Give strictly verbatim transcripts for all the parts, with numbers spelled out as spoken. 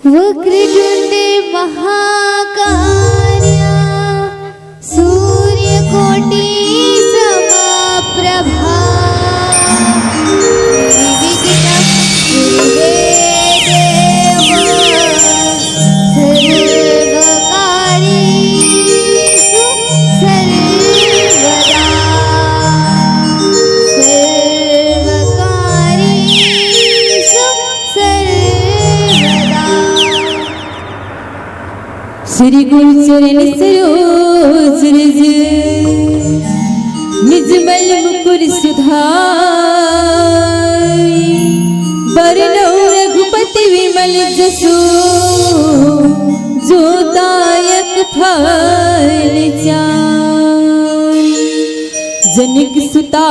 वक्रतुण्ड महाकाय सूर्यकोटि समप्रभा। निर्विघ्नं कुरु मे देव सर्वकार्येषु सर्वदा। सर्वकार्येषु सर्वदा। श्री गुरु चरण सरोज रज निज मल मुकुर सुधारी। बरनउँ रघुपति विमल जसु जो दायक फल चारि। जनक सुता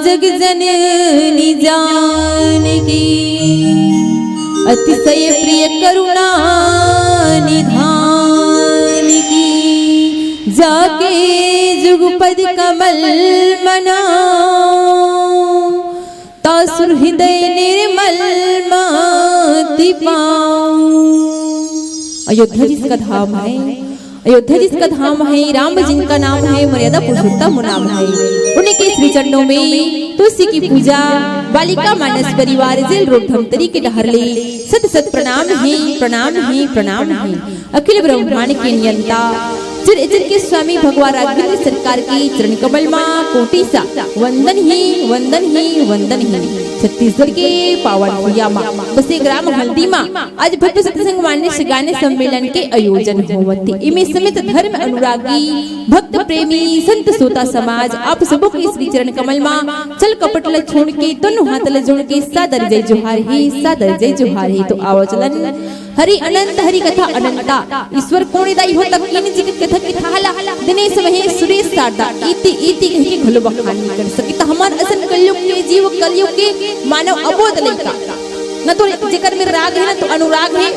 जग जननी जानकी अतिशय प्रिय करुणा निधान की। जाके जुगपद कमल मना तासु हृदय निर्मल माति पाऊं। अयोध्या जिसका धाम है, अयोध्या जिसका धाम है, राम जिनका नाम है, मर्यादा पुरुषोत्तम नाम है। उनके श्री चरणों में तुलसी की पूजा, बालिका मानस परिवार जेल रोड धमतरी के डहर ले सत सत प्रणाम है, प्रणाम है, प्रणाम है। अखिल ब्रह्मांड के नियंता चिर चिर के स्वामी भगवान राघवेंद्र सरकार की चरण कमल मा कोटि सा वंदन ही, वंदन ही, वंदन ही। छत्तीसगढ़ के पावन भुइया मा बसे ग्राम हल्दी मा आज भक्त सत्संग मान्य गायन सम्मेलन के आयोजन होवत हे। इमे समेत धर्म अनुरागी, भक्त प्रेमी, संत श्रोता समाज, आप सबो के श्री चरण कमल मा छल कपट ल छोड़ के, दोनों हाथ ल जोड़ के सादर जय जोहार हे, सादर जय जोहार हे। तो आवो चलन हरि अनंत हरि कथा अनंता, ईश्वर कोन दाई हो तक इन जी के कथा की थाला, दिनेश महेश सुरेश शारदा, इति इति कहि के घलो बखान नइ कर सके। त हमर असन कलयुग के जीव, कलयुग के मानव अबोध लइका, न तो जेकर में राग हे, न तो अनुराग हे,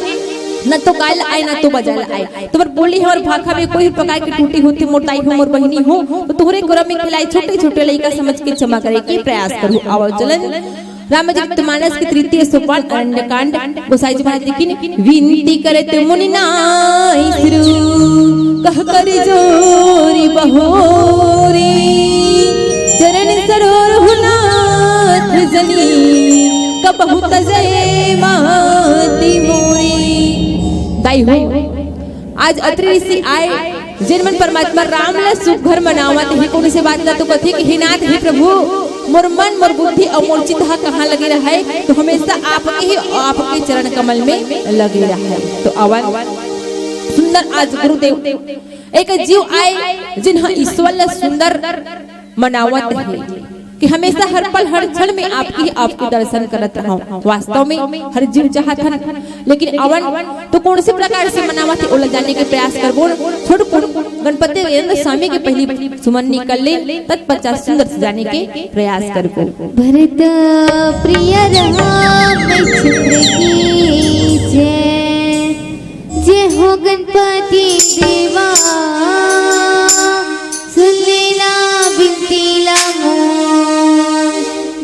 न तो गाय ल आय, न तो बजाय ल आय। तुम्हर बोली हमर भाखा में कोई प्रकार के त्रुटि होथे, मोर दाई हो, मोर बहिनी हो, तो तोहरे करम में खिलाए छोटे छोटे लइका समझ के क्षमा करे के प्रयास करू। आवो चलन रामचरित मानस के तृतीय सोपान अरण्य कांड। गोसाई जी महाराज लिखिन, विनती करत मुनि नाई सुरु, कह कर जोरि बहोरी, चरण सरोज रघुनाथ जनी, कबहु तजै माति मोरी। दाई हो, आज अत्रि ऋषि आय, जेन मन परमात्मा राम ला सुघर मनावत हे, कोनो से बात ला तो कथे कि हे नाथ, हे प्रभु, मोर मन, मोर बुद्धि अउ मोर चित्त ह कहाँ लगे रहय, तो हमेशा आपके ही, आपके चरण कमल में लगे रहय। तो अवन सुंदर आज गुरुदेव एक जीव आय, जिन ह ईश्वर ला सुंदर मनावत हे कि हमेशा हर पल हर क्षण में आपकी, आपके दर्शन करत रहूं। वास्तव में हर जीव चाहत हन, लेकिन अवन तो कौन से प्रकार से मनावत हे, ओला जाने के प्रयास करबो। छोटकुन गणपति वीरेंद्र स्वामी के पहली सुमन निकल ले, तत्पश्चात सुंदर से जाने के प्रयास करबो। भरत प्रिय राम चंद्र की जय। जय हो गणपति देवा, सुन लेना बिनती ला मोर।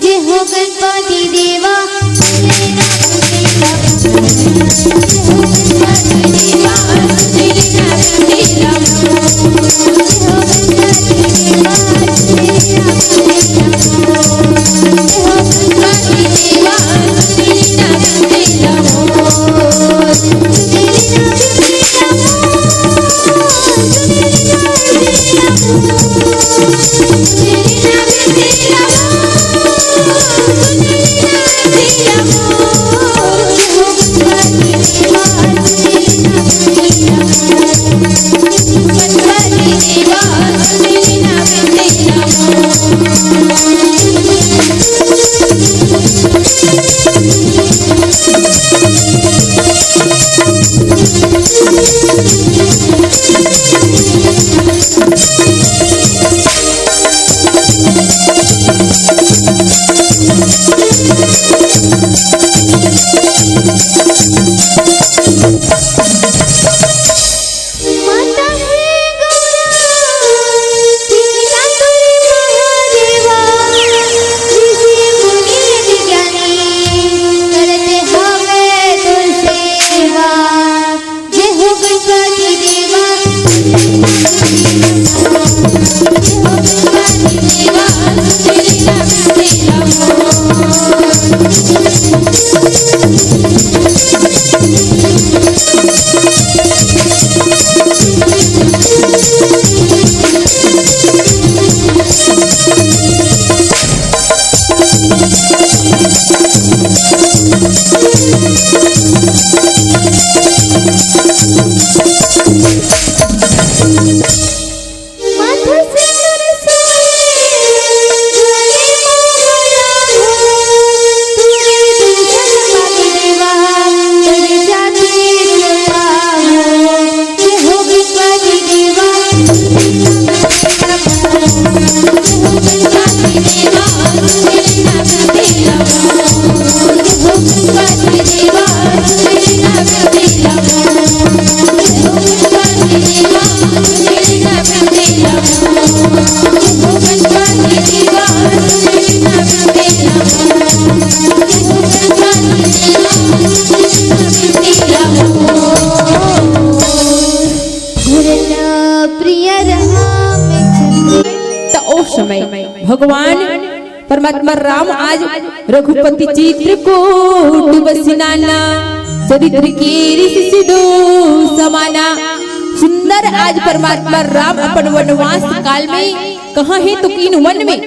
जय हो गणपति देवा, सुन लेना बिनती ला मोर। जय हो गणपति देवा, सुन लेना बिनती ला मोर। जय हो गणपति देवा, सुन लेना बिनती ला मोर। जय हो गणपति देवा, सुन लेना बिनती ला मोर। त ओ समय भगवान परमात्मा राम आज रघुपति चित्रकूट बसि नाना, चरित्र कीर्ति सिधु समाना। सुंदर आज परमात्मा राम अपन वनवास काल में कहाँ हे तो कीन वन में,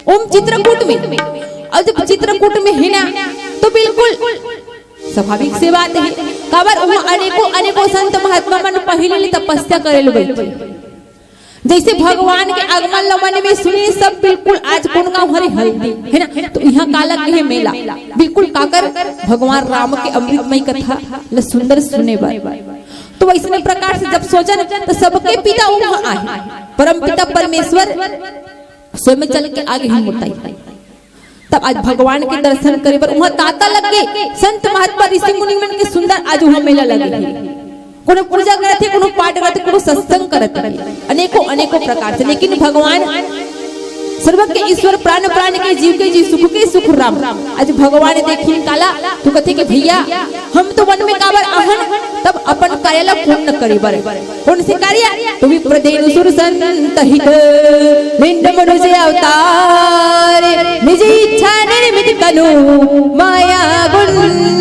ओम चित्रकूट में। अउ जब चित्रकूट में हे ना, तो बिल्कुल स्वाभाविक से बात हे, काबर उहाँ अनेकों, अनेकों संत महात्मा मन पहिले ले तपस्या करे ल बइठे। जइसे भगवान के आगमन ल मन में सुने, सब बिल्कुल आज कोन गाँव हरे, हल्दी, हे ना? तो इहाँ काला कहे मेला, बिल्कुल काकर भगवान राम के अमृतमय कथा ल सुंदर सुने बर। तो वइसने प्रकार से जब सोचन, तो सबके पिता उहाँ आहे, परम पिता परमेश्वर स्वयं चल के आगे हे मोर ताई। तब आज भगवान के दर्शन करे बर उहाँ तांता लग गे, संत महात्मा ऋषि मुनि मन के सुंदर आज उहाँ मेला लगे हे। कोनो पूजा करत हे, कोनो पाठ करत हे, कोनो सत्संग करत हे, अनेकों, अनेकों प्रकार से। लेकिन भगवान सर्व के ईश्वर, प्राण प्राण के, जीव के जीव, सुख के सुख राम। आज भगवान देखिन काला, तो कथे कि भैया, हम तो वन में काबर आहन, तब अपन कार्य ला पूर्ण करे बर। कोन से कार्य? तो विप्र धेनु सुर संत हित, भिन्न मनुज अवतार, निज इच्छा निर्मित तनु, माया गुण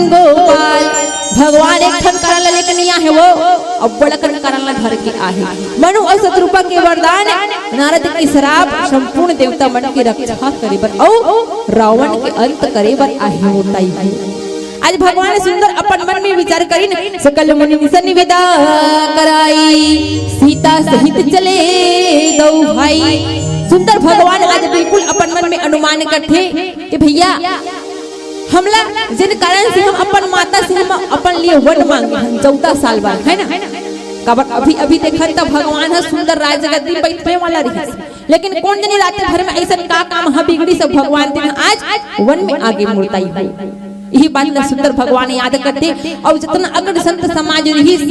गोपाल। भगवान एक ठन कारण ला लेके नइ आहे वो, अब्बड़ अकन कारण ला धर के आहे। मनु अउ शतरूपा के वरदान, नारद के श्राप, संपूर्ण देवता मन के रक्षा करे बर अउ रावण के अंत करे बर आहे वो ताई। आज भगवान सुंदर अपन मन में विचार करिन, सकल मुनि सन्निविदा कराई, सीता सहित चले दऊ भाई। सुंदर भगवान आज बिल्कुल अपन मन में अनुमान करथे कि भैया, हमला जेन कारण से हम अपन माता से हम अपन लिए वन मांगे हन चौदह साल बाद, हे ना? काबर अभी, अभी देखन त भगवान ह सुंदर राजगद्दी बइठे वाला रहिस, लेकिन कोन जनी रात भर में अइसन का काम ह बिगड़ी, सब भगवान तेन आज वन में आगे मोर ताई हो। इही बात ल सुंदर भगवान याद करथे। अउ जतना अकन संत समाज रिहिस,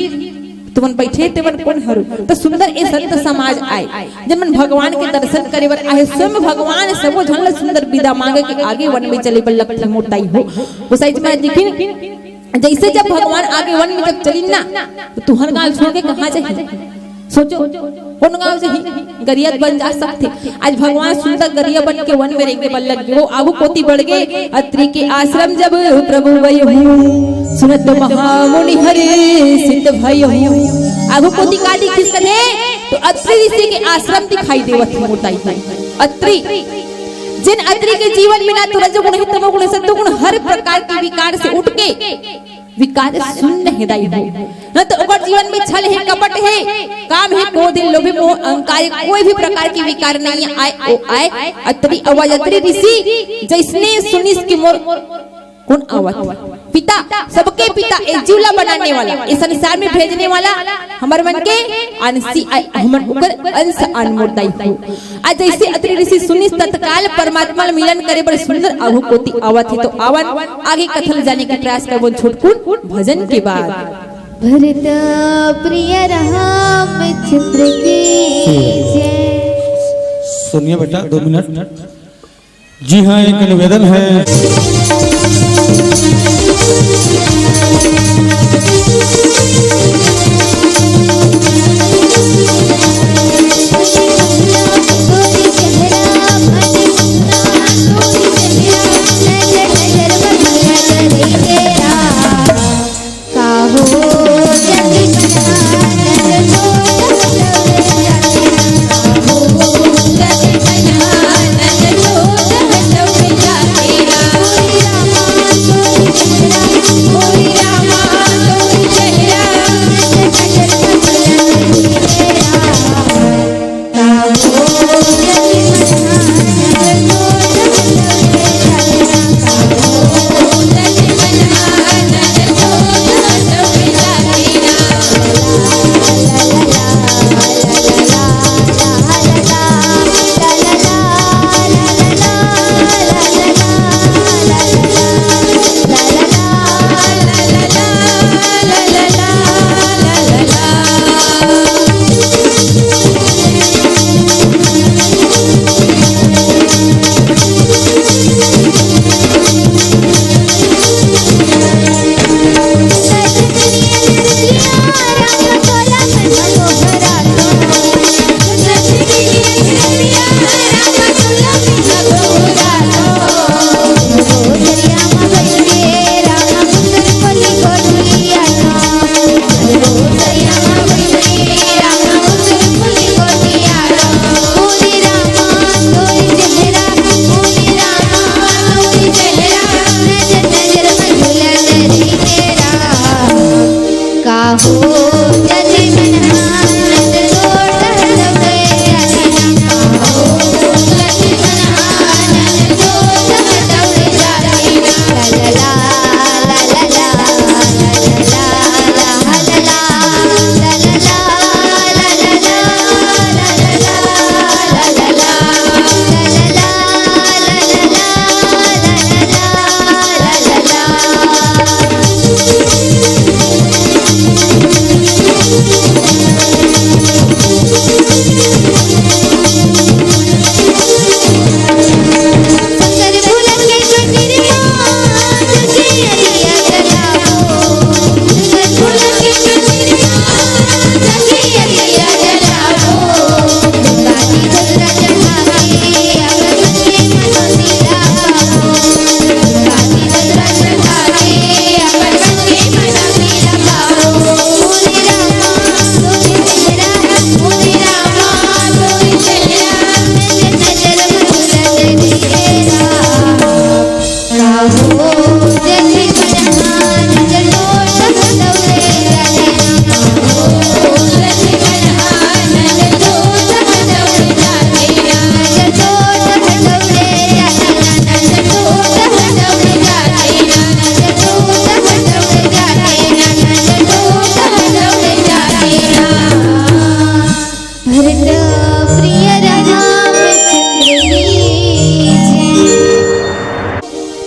तुमन बइठे तेमन कोन हरो, त सुंदर ए संत समाज आय, जेमन भगवान के दर्शन करे बर आहे, स्वयं भगवान सबो झन ल सुंदर बिदा मांगे के आगे वन में चले बर लगथे मोर ताई हो। गोसाई जी महाराज देखिन, जइसे जब भगवान आगे वन में जब चलिन ना, त तुंहर गांव छोड़ के कहाँ जाही? सोचो, कोन गांव जाही? गरिया बन जा सकथे। आज भगवान सुंदर गरिया बन के वन में रेंगे बर लग गे। वो आगू कोती बढ़ गे, अत्रि के आश्रम जब प्रभु गयहु, सुनत महामुनि हर्षित भयहु। आगू कोती का दिखिस कथे, तो अत्रि ऋषि के आश्रम दिखाई देवत हे मोर ताई। अत्रि, जेन अत्रि के जीवन में ना तो रजोगुण हे, तमोगुण हे, सत्वगुण, हर प्रकार के विकार से उठ के विकार शून्य हे दाई हो। न तो ओकर जीवन में छल हे, कपट हे, काम हे, क्रोध हे, लोभ हे, मोह, अहंकार हे, कोई भी प्रकार के विकार नइ आय, ओ आय। अत्रि आवाज, अत्रि ऋषि जइसने सुनिस कि मोर कोन आवत? पिता, सबके पिता, ए जीव ला बनाने वाला, ए संसार में भेजने वाला, हमर मन के अंशी आय, हमन ओकर अंश आन मोर दाई हो। आज जइसे अत्रि ऋषि सुनिस, तत्काल परमात्मा ल मिलन करे बर सुंदर आगू कोती आवत हे, तो आवन आगे कथा ल जाने के प्रयास करबो छोटकुन भजन के बाद। भरत प्रिय रामचंद्र की जय। सुनिए बेटा, दो मिनट। जी हाँ, एक निवेदन है।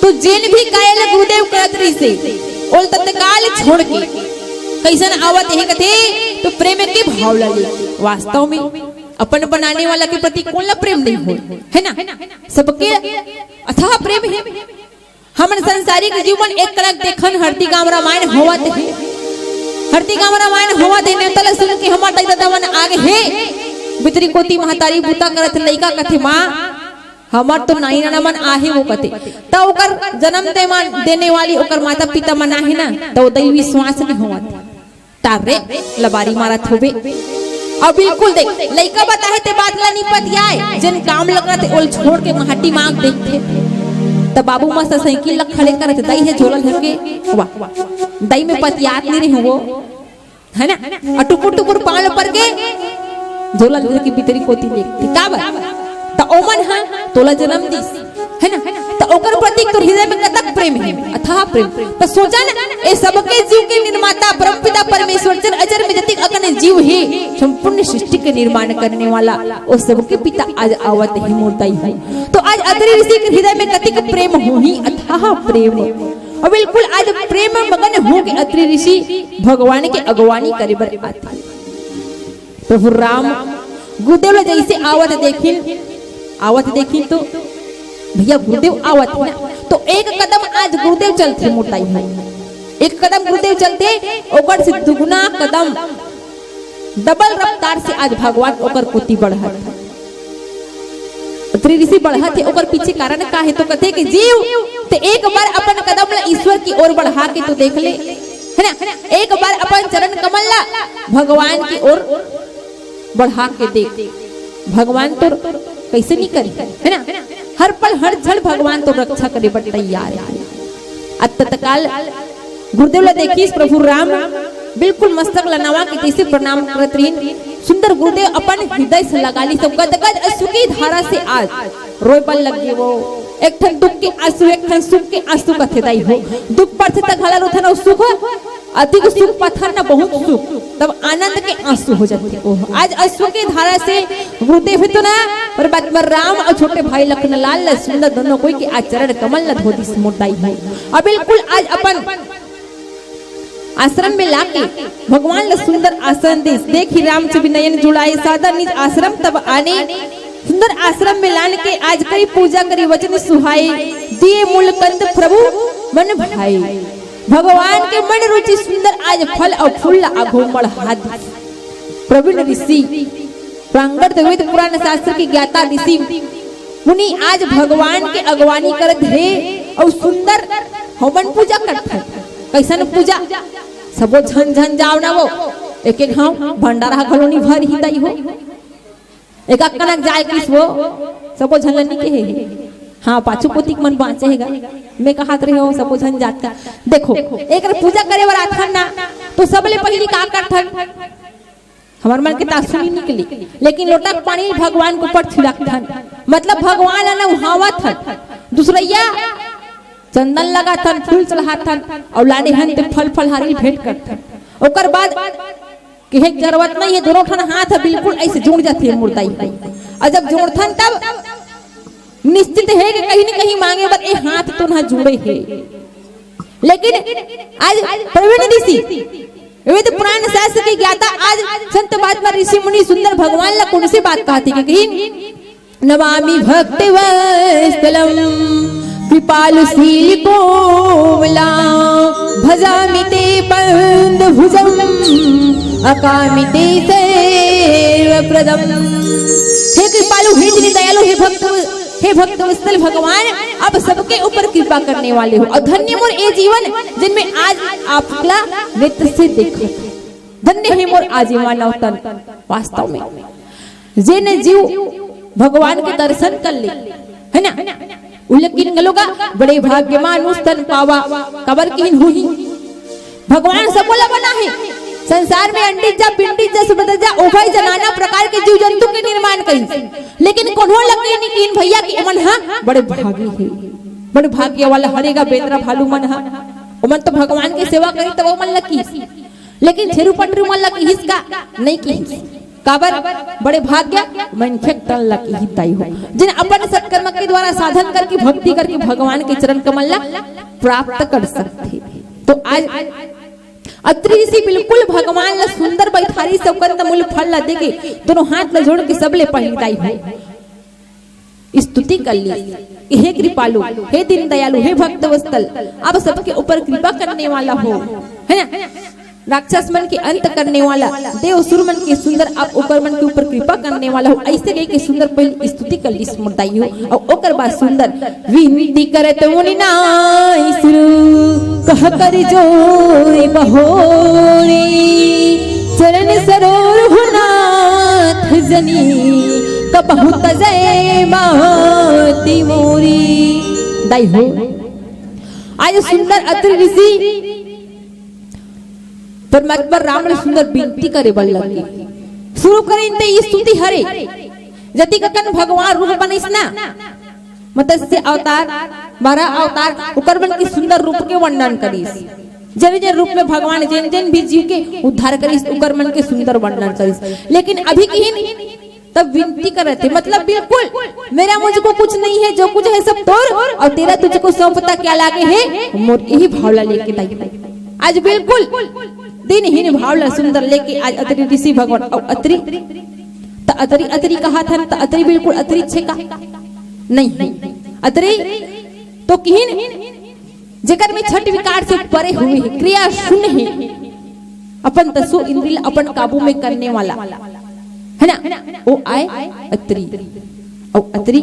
तो जेन भी कायल गुरुदेव करत रहिसे, ओल तत्काल छोड़ के कइसन आवत हे कथे, तो प्रेम के भाव ला ले। वास्तव में अपन बनाने वाला के प्रति कोन ला प्रेम नहीं होय, है ना? सबके अथाह प्रेम हे। हमन संसारिक जीवन एक कनक देखन, हरती गांव रामायण होवत हे, हरती गांव रामायण होवत हे, नेवता ला सुन के हमर दाई ददा मन आगे हे, बितरी कोती महतारी बूता करत लइका कथे, माँ, हमर तो नाई नाना मन आहे वो कथे। त ओकर जन्म दे मा-, देने वाली ओकर माता पिता मन आहे ना, त ओ दई विश्वास नहीं होवत। तारे लबारी मारत होबे। अउ बिल्कुल देख, लइका बताहे ते बात ला नी पतियाए, जेन काम लगत हे ओल छोड़ के महटी मांग देखथे। त बाबू मस्त साइकिल ला खड़े करत, दई हे झोला धर के, वाह, दई में पतियात नहीं रहे वो, है ना? अउ टुकुर टुकुर पाँव ल पर के झोला लेके भीतरी कोती देखथे। काबर? त ओमन ह तोला जन्म दिस, है ना? त ओकर प्रति तोर हृदय में कतक प्रेम हे, अथाह प्रेम। त सोचा ना, ए सबके जीव के निर्माता परमपिता परमेश्वर चर अचर में जतिक अकन जीव हे, संपूर्ण सृष्टि के निर्माण करने वाला, ओ सबके पिता आज आवत हे मोर दाई हो। त आज अत्रि ऋषि के हृदय में कतिक प्रेम होही, अथाह प्रेम। अउ बिल्कुल आज प्रेम मगन होके अत्रि ऋषि भगवान के अगवानी करे बर आथे। प्रभु राम गुरुदेव ला जइसे आवत देखिन, आवत देखिन तो भैया गुरुदेव आवत हे ना, तो एक कदम आज गुरुदेव चलथे मोर दाई हो। एक कदम गुरुदेव चलथे, ओकर से दुगुना कदम, डबल रफ्तार से आज भगवान ओकर कोती बढ़त हे। अत्रि ऋषि बढ़त हे, ओकर पीछे कारण का हे? तो कथे कि जीव ते एक बार अपन कदम ला ईश्वर की ओर बढ़ा के तो देख ले, है ना? एक बार अपन चरण कमल ला भगवान की ओर बढ़ा के देख, भगवान तोर कइसे नहीं करे, है ना? हर पल हर क्षण भगवान तोर रक्षा करे बर तैयार हे। अत तत्काल गुरुदेव ला देखिस प्रभु राम, बिल्कुल मस्तक ला नवा के जइसे प्रणाम करत रहिन। सुंदर गुरुदेव अपन हृदय से लगा लिस, तो गदगद अश्रु की धारा से आज रोय बर लग गे वो। एक ठन दुख के आंसू, एक ठन सुख के आंसू कथे दाई हो। दुख परथे त घला रोथन अउ सुख, अधिक सुख पाथन ना बहुत सुख, तब आनंद के आंसू हो जाथे। ओह, आज अश्रु के धारा से गुरुदेव हे तो ना, परमात्मा राम अउ छोटे भाई लखनलाल ला सुंदर दोनों कोई के आज चरण कमल ला धो दिस मोर दाई हो। अउ बिल्कुल आज अपन आश्रम में लाके भगवान ला सुंदर आसन दिस। देखि राम छवि नयन जुड़ाए, सादर निज आश्रम तब आने। सुंदर आश्रम में लान के आज करी पूजा करी वचन सुहाए, दिए मूल कंद प्रभु मन भाए। भगवान के मन रुचि सुंदर आज फल अउ फूल ला आघो मढ़ा दिस। प्रवीण ऋषि, प्रांगण वेद पुराण शास्त्र के ज्ञाता ऋषि मुनि आज भगवान के अगवानी करत हे अउ सुंदर हवन पूजा करत हे। कइसन पूजा? सबो झन झन जाव ना वो, एक एक हाँ भंडारा घलो नी भरही दाई हो। एक कनक जाए किस वो, सबो झन ल नी कहे हे। हाँ, पाछू कोतिक मन बाँचे हे गा। मैं कहत रहे हो, सबो झन जात का। देखो, एक पूजा करे बर आथन ना, तो सबले पहिली का करथन? हमर मन के तासुनी निकली, लेकिन लोटा के पानी भगवान के ऊपर छिड़कथन, मतलब भगवान ला नहावत हन। दूसरइया चंदन लगाथन, फूल चढ़ाथन, अउ लाने हन ते फल फलहारी भेंट करथन। ओकर बाद कहे के जरूरत नहीं हे, दोनों ठन हाथ ह बिल्कुल अइसे जुड़ जाथे मोर दाई। अउ जब जोड़थन तब निश्चित हे कि कहीं न कहीं मांगे बर ए हाथ तो ना जुड़े हे। लेकिन आज प्रवीण ऋषि, वेद पुराण शास्त्र के ज्ञाता, आज संत महात्मा ऋषि मुनि सुंदर भगवान ला कौन सी बात कहती कि कहीं नमामि भक्तवत्सलं कृपालु शील कोमला भजामि ते पद भुजं अकामि ते सेव प्रदम। हे कृपालु, हे दीन दयालु, हे भक्त, हे भक्त वत्सल भगवान, आप सबके ऊपर कृपा करने वाले हो। अउ धन्य मोर ए जीवन, जिनमें आज आपला नेत्र से देखत। धन्य हे मोर आजीवन अउ तन। वास्तव में जेन जीव भगवान के दर्शन कर ले, है ना, उल्लेखिन कलोगा, बड़े भाग्य मानुष तन पावा। काबर किहिन होही? भगवान सबो ला बना हे। संसार में अंडित जा, पिंडित जा, सुभद्र जा, उभय जा, नाना प्रकार के जीव जंतु के निर्माण करिस, लेकिन कोनो ला कहीं नहीं किहिन भैया कि एमन हा बड़े भागी हे, बड़े भाग्य वाला हरे गा बेंदरा भालू मन हा। ओमन तो भगवान के सेवा करी तब ओमन ला किहिस, लेकिन छेरू पटरू मन ला किहिस का? नहीं किहिस। काबर? बड़े भाग्य मनखे तन ल किही दाई हो, जेन अपन सत्कर्म के द्वारा साधन करके, भक्ति करके भगवान के चरण कमल ला प्राप्त कर सकथे। तो आज अत्रि ऋषि बिल्कुल भगवान ला सुंदर बैठारिस, ओकर त मूल फल ला देके दोनों हाथ ला जोड़ के सबले पहिली दाई हो स्तुति कर ली कि हे कृपालु, हे दीन दयालु, हे भक्त वत्सल, आप सबके ऊपर कृपा करने वाला हो, है ना? राक्षस मन के अंत करने वाला, देव असुर मन के सुंदर, आप ओकर मन के ऊपर कृपा करने वाला हो। ऐसे कह के सुंदर पहले स्तुति कर ली मोर दाई हो, और ओकर बाद सुंदर विनती करत मुनि नाई सुर कह कर जोरी बहोरी, चरण सरोरहु नाथ जनी कबहु तजय माती मोरी। दाई हो, आज सुंदर अत्रि ऋषि परमात्मा राम ल सुंदर विनती करे बर लगे। शुरू करिन ते स्तुति हरे, जति ककन भगवान रूप बनिस ना, मत्स्य अवतार, बारह अवतार, ओकर मन के सुंदर रूप के वर्णन करिस। जेन जेन रूप में भगवान जेन जेन भी जीव के उद्धार करिस, ओकर मन के सुंदर वर्णन करिस। लेकिन अभी किहिन तब विनती करत हे, मतलब बिल्कुल मेरा मुझको कुछ नहीं है, जो कुछ है सब तोर, और तेरा तुझको सौंपता क्या लागे है, मोर यही भाव ला लेके दाई। आज बिल्कुल दीनहीन भाव ला सुंदर लेके आज अत्रि ऋषि भगवान, और अत्रि त अत्रि अत्रि कहाथन, त अत्रि बिल्कुल अत्रि छे का? नहीं, अत्रि तो किहिन जेकर में छठ विकार से परे हुए हे, क्रिया शून्य हे, अपन दसों इंद्रिय ल अपन काबू में करने वाला, है ना? वो आय अत्रि। और अत्रि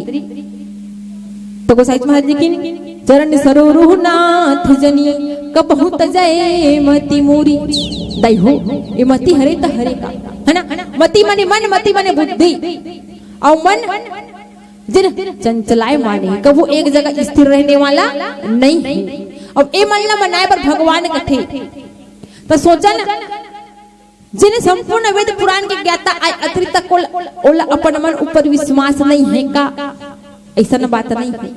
तो गोसाई महाराज जी की चरण सरोरहु नाथ जनी कबहु तजय मति मोरी। दाई हो, ये मति हरे त हरे का, है ना? मति माने मन, मति माने बुद्धि, और मन जेन चंचलाय माने, कभू एक जगह स्थिर रहने वाला नहीं है। अब ए मन ला मनाए बर भगवान कथे, त सोचन, जेन संपूर्ण वेद पुराण के ज्ञाता आय अत्रि तक ओला, ओला अपन मन ऊपर विश्वास नहीं है का? ऐसन बात नहीं है,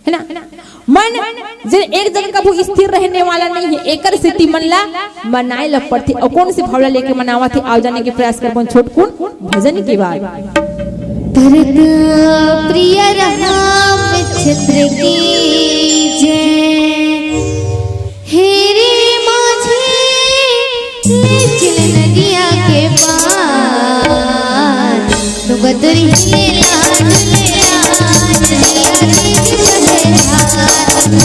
है ना? मन जेन एक जगह कभू स्थिर रहने वाला नहीं है, एकर सेती मन ला मनाए ल पड़थे। अउ कौन से भाव ला लेके मनावत हे, आओ जाने के प्रयास करबो छोटकुन भजन के बाद। भरत प्रिय रामचंद्र की जय। हे रे माझे ले चल नदिया के पार, डुगदरी ले लाड ले लाड, नदिया के बहे धार है।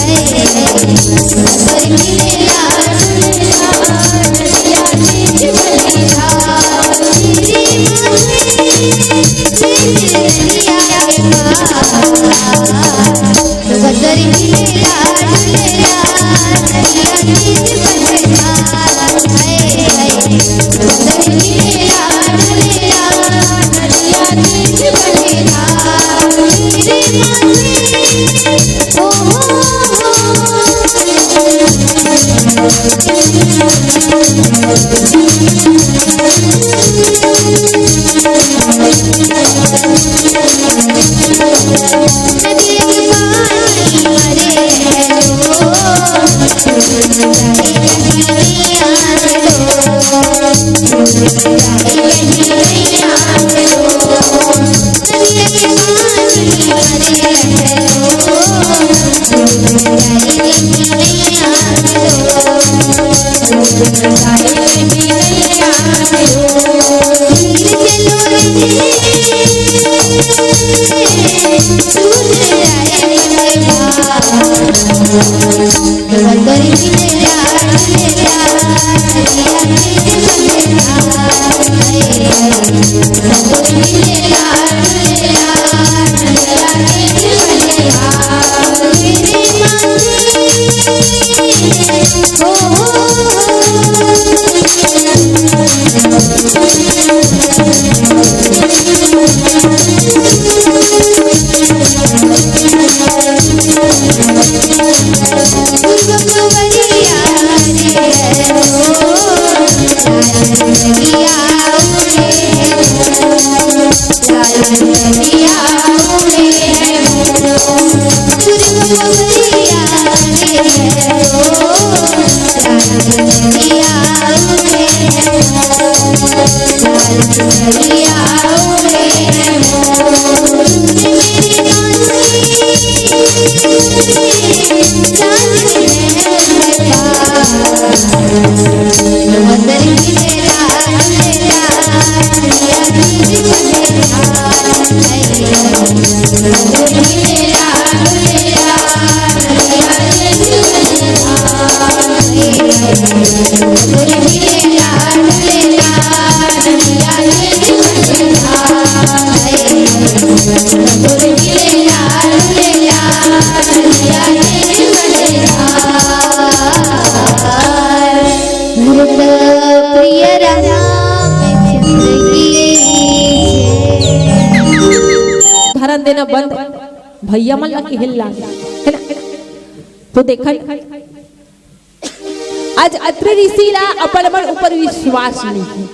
प्रिय रामचंद्र की जय। धरन देना बंद, भैया मन ला किहिल ला, है ना? तो देखन, आज अत्रि ऋषि ला अपन मन ऊपर विश्वास नहीं है,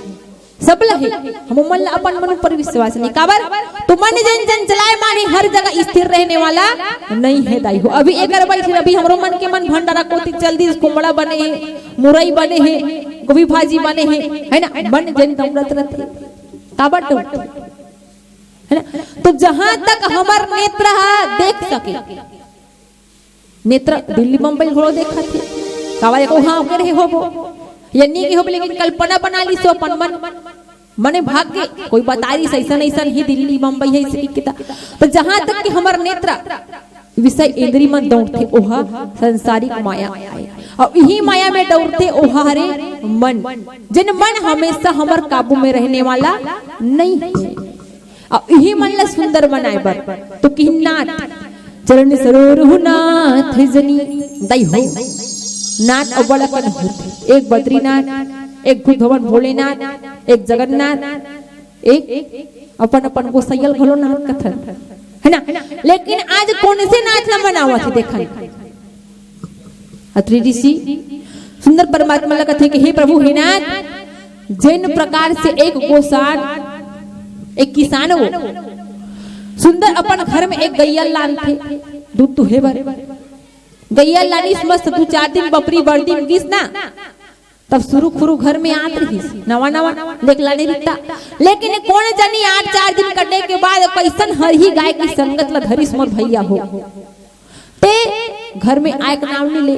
सब ला है, हम मन ला अपन मन ऊपर विश्वास नहीं। काबर? तो मन जन जन चलाए माने हर जगह स्थिर रहने वाला नहीं है दाई हो। अभी एकर बैठे, अभी हमरो मन के मन भंडारा कोती चल दी, कुमड़ा बने है, मुरई बने है, गोभी भाजी बने है, है ना? मन जन दौड़त रहते, काबर दौड़ते, है ना? तो जहां तक हमर नेत्र हा देख सके, नेत्र दिल्ली बम्बई घलो देखत हे, काबर एको हाँ करे होबो, या नी के होबो, लेकिन कल्पना बना ली सो अपन मन, मने भाग्य, कोई बता रही ऐसन ऐसन ही दिल्ली बम्बई है, इसे किता। तो जहां तक कि हमर नेत्र विषय इंद्री मन दौड़थे, ओहा संसारिक माया आय। और इही माया में दौड़थे ओहा हरे मन, जिन मन हमेशा हमर काबू में रहने वाला नहीं है। और इही मन ला सुंदर बनाए बर तो किन्नाथ चरण सरोरहु नाथ जनी दई हो। नाथ अउ बड़ा कन होथे, एक बद्रीनाथ, एक खुद भवन भोलेनाथ, एक जगन्नाथ, एक अपन अपन गोसैया ल घलो नाथ कथन, है ना? लेकिन आज कौन से नाथ ला मनावत हे देखन। अत्रि ऋषि सुंदर परमात्मा ला कथे कि हे प्रभु, हे नाथ, जेन प्रकार से एक गोसान, एक किसान हो, सुंदर अपन घर में एक गैया लानथे दूध दुहे बर। गैया लानिस, मस्त दू चार दिन बपरी बरदी म गिस ना, तब सुरू खुरू घर में आत रहिस, नवा नवा देख लाने रिता। लेकिन कौन जानी आठ चार दिन कटे के बाद कैसन हरही गाय की संगत ला धरिस मोर भैया हो। ते घर में आए के नाम नहीं ले।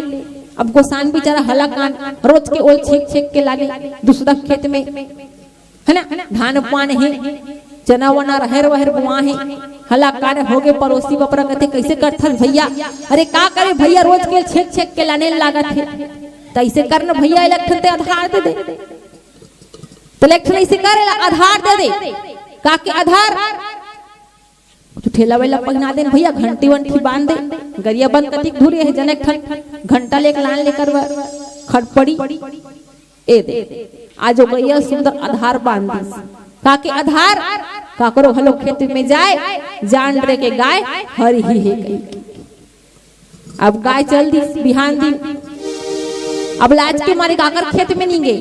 अब गोसान बेचारा हलाकान रोज के ओल छेक छेक के लाने दूसरा खेत में, है ना, धान पान हे, चना वना रहर वहर बुआ हे, हलाकान हो गे। पड़ोसी बपरा कथे, "कैसे करथस भैया?" "अरे का करे भैया, रोज के छेक छेक के लाने लागत हे।" "त ऐसे कर न भैया, एक ठन ते आधार दे दे।" त एक ठन ऐसे कर, एला आधार दे दे। का के आधार? तो ठेला वेला पहिना देन भैया, घंटी वंटी बांध दे, गरिया बंद कतिक धुरे हे, जने एक ठन घंटा लेके लान लेकर बर खट पड़ी। ए दे, आज ओ गैया सुंदर आधार बांध दिस। का के आधार? काकरो घलो खेत में जाए, जान रे के गाय हरही हे कही। अब गाय चल दिस बिहान दिन, अब लाज के मारे काकर खेत में नी गे।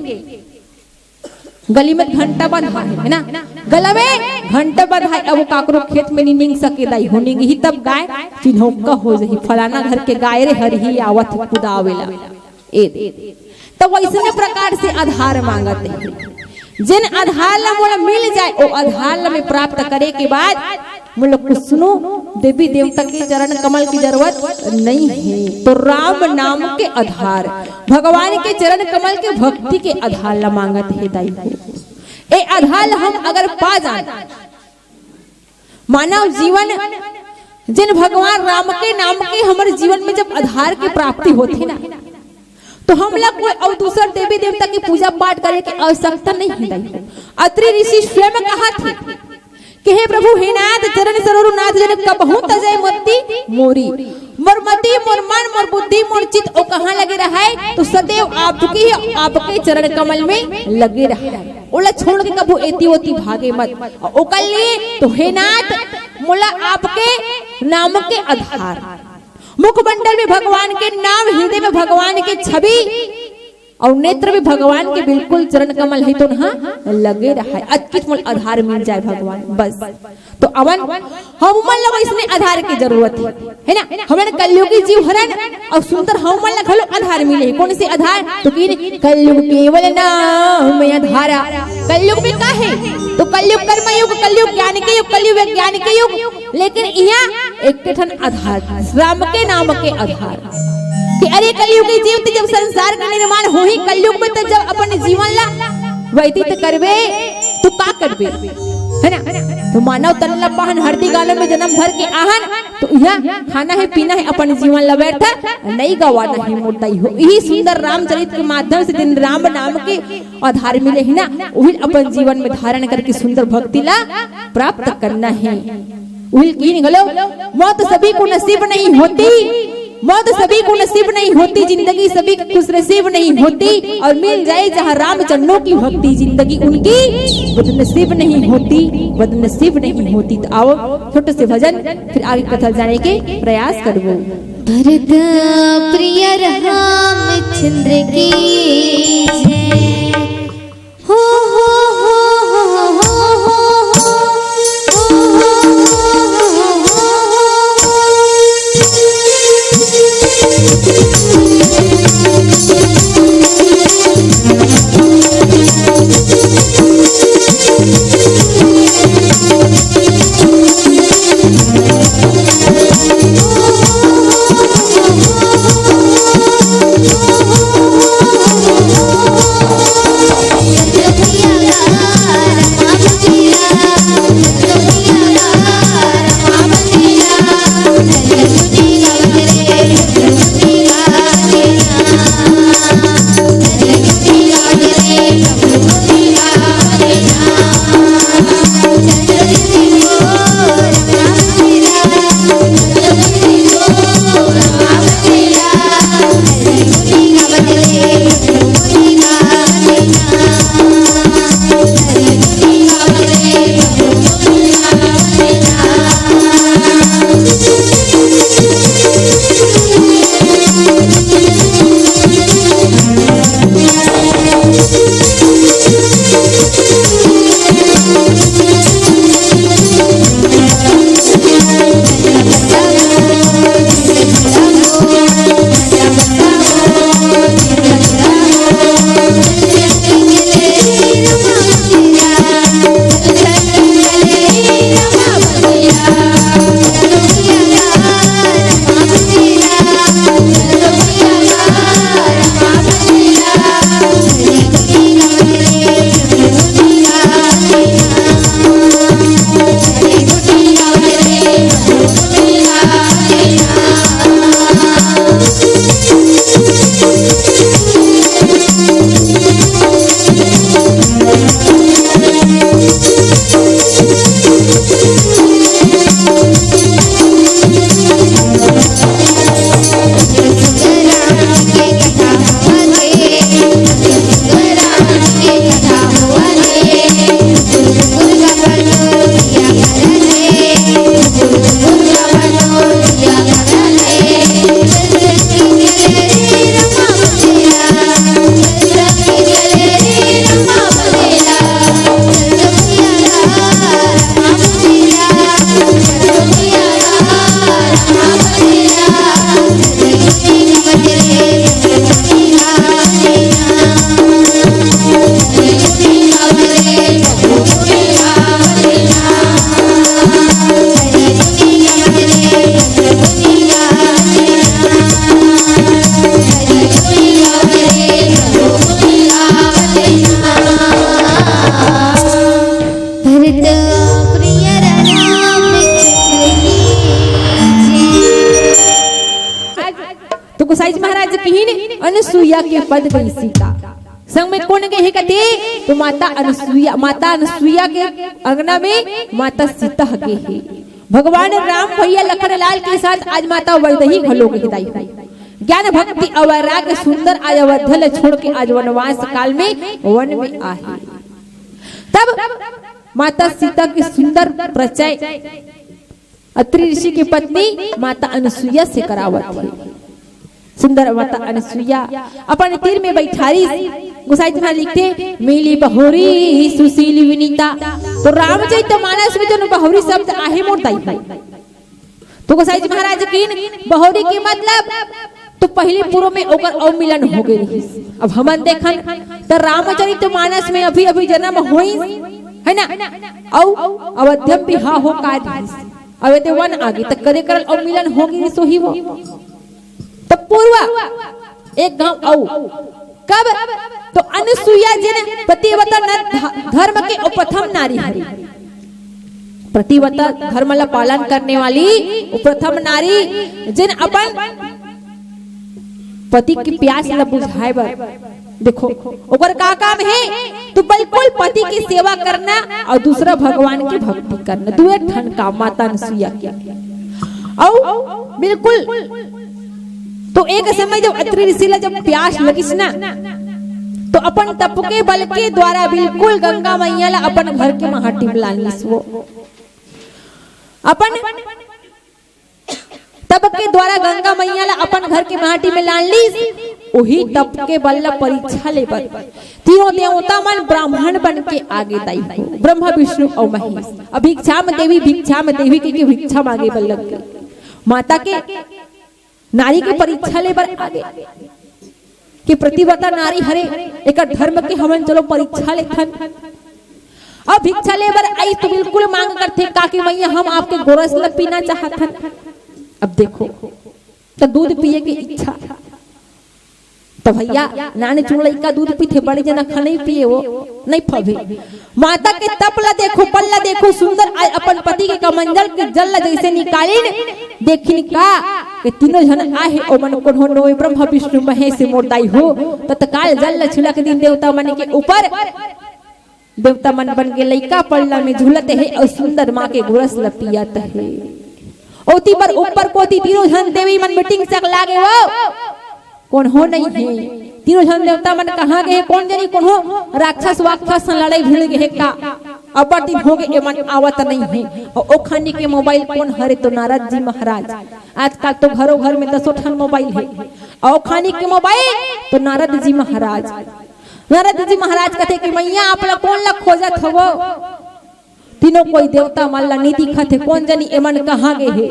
गली में घंटा बंधा हे, है ना? गला में घंटा बंधा हे। अब वो काकरो खेत में नी निंग सके दाई हो, निंगही तब गाय चिन्हौका हो जही, फलाना घर के गाय रे, हरही आवत कुदावेला। ए दे। त वैसने प्रकार से आधार मांगत हे। जेन आधार ला मोला मिल जाए, ओ आधार ला मैं प्राप्त करे के बाद मोला कुसनो देवी देवता के चरण कमल की जरूरत नहीं है। तो राम नाम के आधार, भगवान के चरण कमल के भक्ति के आधार ला मांगत हे दाई हो। ए आधार ला हम अगर पा जान, मानव जीवन जिन भगवान राम के नाम के हमर जीवन में जब आधार के प्राप्ति होथे ना, तो हमला कोई अउ दूसर देवी देवता के पूजा पाठ करे के आवश्यकता नहीं है दाई। अत्रि ऋषि स्वयं कहा थे कि हे प्रभु, हे नाथ, चरण सरोरु नाथ जन कबहू तजय मति मोरी। मोर मति, मोर मन, मोर बुद्धि, मोर चित्त ओ कहाँ लगे रहय? तो सदैव आपकी ही, आपके चरण कमल में लगे रहय। ओला छोड़ के कभू एती ओती भागे मत। अउ ओकर लिए तो हे नाथ, मोला आपके नाम के आधार, मुखमंडल में भगवान के नाम, हृदय में भगवान के छवि, अउ नेत्र में भगवान के बिल्कुल चरण कमल हे तो ना लगे रहय। अतकिच मोला आधार मिल जाए भगवान, बस। तो अवन हमन ला वैसने आधार के जरूरत हे, है ना? हमन कलयुगी जीव हरन अउ सुंदर हमन ला घलो आधार मिले हे। कौन से आधार? तो कि कलयुग केवल नाम आधारा। कलयुग में का हे? तो कलयुग कर्म युग, कलयुग ज्ञान के युग, कलयुग विज्ञान के युग। लेकिन इहाँ एक ठन आधार, राम के नाम के आधार। कि अरे कलयुग के जीव, त जब संसार के निर्माण होही कलयुग में, त जब अपन जीवन ला व्यतीत करबे, तो का करबे, है ना? तो मानव तन ला पाहन, हरदी गालो में जन्म धर के आहन, तो इहाँ खाना है, पीना है, अपन जीवन ला व्यर्थ नहीं गवाना है, मोर दाई हो। यही सुंदर रामचरित के माध्यम से जिन राम नाम के आधार मिले है ना, उही अपन जीवन में धारण करके सुंदर भक्ति ला प्राप्त करना है। उही कीन घलो, मौत सभी को नसीब नहीं होती, मौत सभी को नसीब नहीं होती, जिंदगी सभी की खुश नसीब नहीं होती। और मिल जाए जहाँ राम चरणों की भक्ति, जिंदगी उनकी बदनसीब नहीं होती, बदनसीब नहीं होती। तो आओ, छोटे से भजन, फिर आगे कथा जाने के प्रयास करबो। भरत प्रिय रामचंद्र की जय। हो, हो, हो। भरत प्रिय रामचंद्र की जय। तो गोसाई जी महाराज किहिन, "अनुसुईया के पद गई सीता।" संग में कोन गए हे कथे? तो माता अनुसुईया। माता अनुसुईया के अंगना में माता सीता गए हे। भगवान राम भैया लखन लाल के साथ आज माता वैदेही घलो गए दाई। ज्ञान भक्ति अउ वैराग्य सुंदर आज अयोध्या ले छोड़ के आज वनवास काल में वन में आहे। तब माता सीता के सुंदर परिचय अत्रि ऋषि की पत्नी माता अनुसुईया से करावत हे। सुंदर माता अनुसुईया अपन तीर में बैठारिस। गोसाई जी महाराज लिखथे, "मिली बहुरी सुशील विनीता।" तो रामचरित मानस में जो बहुरी शब्द आहे मोर दाई हे। तो गोसाई जी महाराज किहिन बहुरी के मतलब तो पहली पूर्व में ओकर अउ मिलन हो गए रहिस। अब हमन देखन त रामचरित मानस में अभी अभी जन्म होइस, है ना? अउ अवध्यम बिहाव हो का रहिस। अउ एदे वन आगे तक करे करल अउ मिलन होगे सोही वो। त पूर्वा एक गांव अउ कब तो अनुसुईया जेन पतिव्रता न-, ध-, धर्म के अउ प्रथम नारी हरे। पतिव्रता धर्म ला पालन करने वाली अउ प्रथम नारी जेन अपन पति के प्यास ला बुझाए बर, देखो ओकर का काम हे, तो बिल्कुल पति के सेवा करना अउ दूसरा भगवान के भक्ति करना, दुए ठन काम माता अनुसुईया के। अउ बिल्कुल तो एक समय जब अत्रि ऋषि ला जब प्यास लगिस ना, तो अपन तप के बल के द्वारा बिल्कुल गंगा मैया ला अपन घर के माटी में लान लिस वो। अपन तप के द्वारा गंगा मैया ला अपन घर के माटी में लान लिस। उही तप के बल ला परीक्षा ले बर तीनों देवता मन ब्राह्मण बन के आगे दाई हो, ब्रह्मा विष्णु अउ महेश। अब भिक्षाम देवी, भिक्षाम देवी के, के भिक्षा मांगे बर लग गई। माता के नारी के परीक्षा ले बर आगे कि पतिव्रता नारी हरे, एकर धर्म के हमन चलो परीक्षा लेथन। अब भिक्षा ले बर आई तो बिल्कुल मांग करथे, "काकी मैया, हम आपके गोरस ल पीना चाहथन।" अब देखो, तो दूध पिए के इच्छा, तो भैया, नान चुन लइका दूध पीथे, बड़े जना खा नहीं पिए, वो नहीं फबे। माता के तप ला देखो, बल ला देखो, सुंदर आय अपन पति के कमंडल के जल ला जैसे निकालिन, देखिन का के तीनों झन आहे, ओमन कोनो नोय ब्रह्मा विष्णु महेश मोर दाई हो, तत्काल जल ला छिड़क दिन देवता मन के ऊपर। देवता मन बन के लइका पल्ला में झूलत हे अउ सुंदर माँ के गोरस ला पियत हे। ओती बर ऊपर कोती तीनों झन देवी मन मीटिंग चकला गे हो। कोनो नहीं हे। तीनों झन देवता मन कहाँ गे हे? कोन जनी कोनो राक्षस वाक्षस से लड़ाई भिड़ गे हे का? अब्बड़ दिन होगे एमन आवत नहीं हे। अउ ओखनी के मोबाइल कोन हरे? तो नारद जी महाराज। आजकल तो घरों घर में दसों ठन मोबाइल हे। अउ ओखनी के मोबाइल तो नारद जी महाराज। नारद जी महाराज कथे कि मैया आप ला कोन ला खोजत हवो? तीनों कोई देवता मन ला नी दिखत हे, कोन जनी एमन कहाँ गे हे?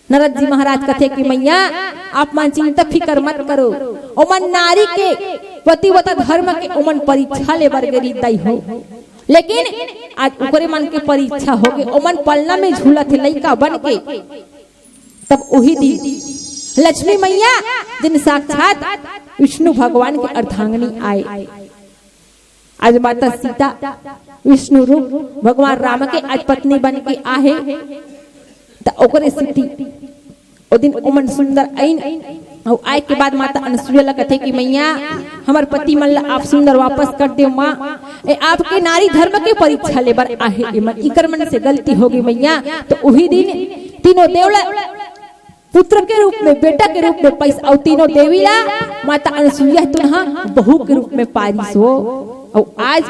नारद जी महाराज कथे कि मैया, आप मन चिंता फिकर मत करो, ओमन नारी के पतिव्रता धर्म के ओमन परीक्षा ले बर गे रिहिस दाई हो, लेकिन आज ओकरे मन के परीक्षा होगे, ओमन पलना में झूलत हे लइका बन के। तब उही दिन लक्ष्मी मैया जिन साक्षात विष्णु भगवान के अर्धांगिनी आए। आज माता सीता विष्णु रूप भगवान राम के आज पत्नी बन के आहे, त ओकरे सेती ओ दिन ओमन सुंदर आइन। अउ आए के बाद माता अनसुईया ला कथे कि मैया, हमर पति मन ला आप सुंदर वापस कर देव माँ, ए आपके नारी धर्म के परीक्षा ले बर आहे एमन, इकर मन से गलती होगे मैया। तो उही दिन तीनों देव ला पुत्र के रूप में, बेटा के रूप में पाइस, अउ तीनों देवी ला माता अनसुईया तुनहा बहू के रूप में पारिस हो। अउ आज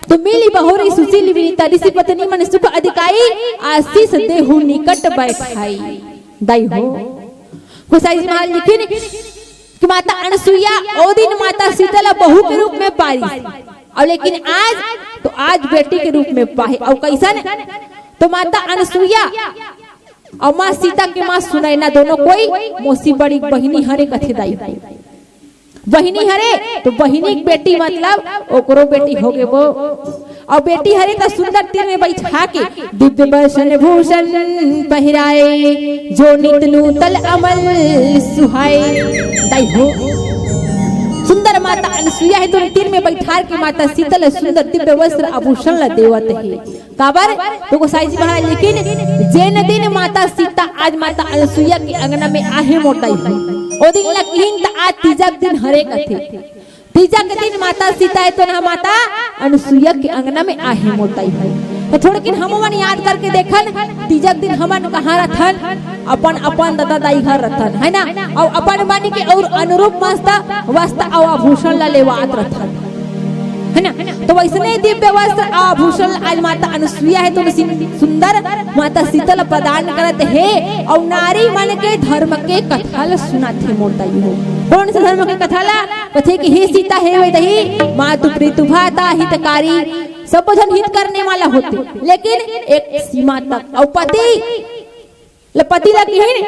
तो मिली बहुरी सुशील विनीता, ऋषि पत्नी मन सुख अधिकारी, आशीष देहु निकट बैठाई। दाई हो, गोसाई जी महाराज लिखिन कि माता अनसुईया ओ दिन माता सीता ला बहू के रूप में पारिस, अउ लेकिन आज तो आज बेटी के रूप में पाहे। अउ कैसन? तो माता अनसुईया अउ माँ सीता के माँ सुनैना दोनों कोई मौसी बड़ी बहिनी हरे कथे दाई। बहिनी हरे तो बहिनी के बेटी मतलब ओकरो बेटी होगे वो। अउ बेटी हरे त सुंदर तीर में बैठा के दिव्य वसन भूषण पहिराए, जो नित नूतल अमल सुहाए। दाई हो, सुंदर माता अनसुईया हे तो तीर में बैठार के माता सीता ला सुंदर दिव्य वस्त्र आभूषण ला देवत हे। काबर? तो गोसाई जी महाराज लिखिन, जेन दिन माता सीता आज माता अनसुईया के अंगना में आहे मोर दाई हो, ओ दिन ला किहिन त आज तीजा के दिन हरे कथे। तीजा के दिन माता सीता हे तो ना माता अनसुईया के अंगना में आहे मोर दाई हो। तो थोड़किन हमन याद करके देखन, तीजा के दिन हमन कहाँ रथन? अपन अपन दादा दाई घर रथन, है ना? अउ अपन मन के अउ अनुरूप मस्त वस्त्र अउ आभूषण ला लेवात रथन, है ना? तो वैसने दिव्य वस्त्र आभूषण आज माता अनसुईया हे तो सुंदर माता सीता ला प्रदान करत हे अउ नारी मन के धर्म के कथा ला सुनाथे मोर दाई हो। कोन से धर्म के कथा ला? कथे कि हे सीता हे वैदेही, मातु पितु भ्राता हितकारी, सब झन हित करने वाला होथे, लेकिन एक सीमा तक। अउ पति ल पति ला किहिन,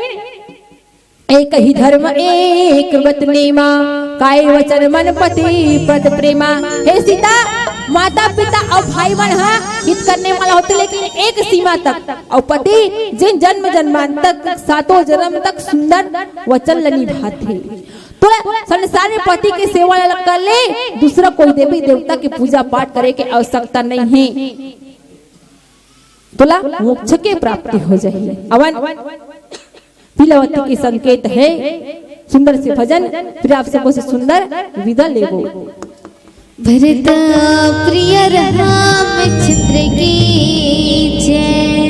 एक ही धर्म एक व्रत नेमा, काय वचन मन पति पद प्रेमा। हे सीता, माता पिता अउ भाई मन ह हित करने वाला होथे, लेकिन एक सीमा तक। अउ पति जेन जन्म जन्मांतर तक, सातों जन्म तक सुंदर वचन ल निभाथे। तोला संसार में पति के सेवा ल कर ले, दूसरा कोई देवी देवता के पूजा पाठ करे के आवश्यकता नहीं हे। तोला मोक्ष के प्राप्ति हो जाही। अवन तिलवती के संकेत हे सुंदर से भजन, फिर आप सबो से सुंदर विदा लेबो। भरत प्रिय रामचंद्र की जय।